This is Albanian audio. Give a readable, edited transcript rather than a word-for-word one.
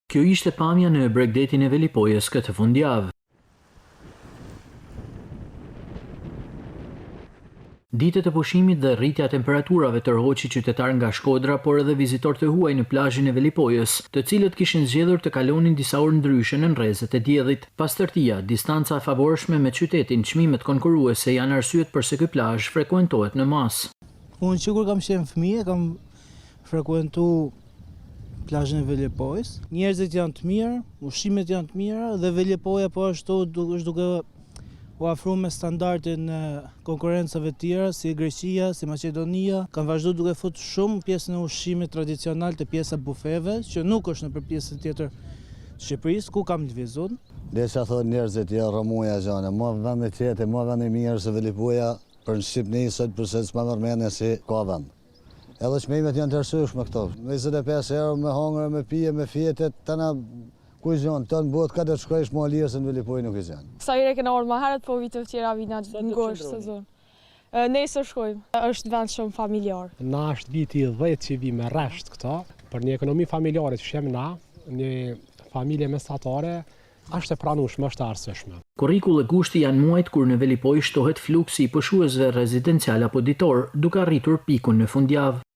Kjo ishte pamja në bregdetin e Velipojës këtë fundjavë. Ditët e pushimit dhe rritja e temperaturave tërhoqi qytetarë nga Shkodra, por edhe vizitorë të huaj në plazhin e Velipojës, të cilët kishin zgjedhur të kalonin disa orë ndryshe nën rrezet e diellit. Pastërtia, distanca e favorshme me qytetin, çmimet konkurruese janë arsyet përse ky plazh frekuentohet në masë. Unë që kur kam qenë fëmijë kam frekuentu plazhin e Velipojës. Njerëzit janë të mirë, ushqimet janë të mira dhe Velipoja po ashtu është duke u afru me standardin e konkurrencave të tjera si Greqia, si Maqedonia. Kanë vazhdu duke fut shumë pjesën e ushqimit tradicional te pjesa bufeve, që nuk është nëpër pjesën tjetër të Shqipërisë, ku kam lëvizur. Dhe ça thonë njerëzit, jo rrëmuja gjana, ma vend i qetë, ma vend i mirë se Velipoja për në Shqipni, sot për sot s'ma merr mendja si ka vend. Edhe çmimet janë të arsyeshme këto. Me 25 euro me hangër, me pije, me fjete, tana ku i gjen, në botë ka do të shkojsh ma lirë se në Velipojë nuk i gjen. Kësaj here kena ardhur ma herët, po viteve tjera vina në gusht sezon. Nesër shkojmë. Është vend shumë familjar. Na është viti i 10 që vi me rresht këto, për një ekonomi familjare që jem na, një familje mesatare, është e pranueshme, është e arsyeshme. Korriku dhe gushti janë muajt kur në Velipojë shtohet fluksi i pushuesve rezidencial apo ditor, duke arritur pikun në fundjavë.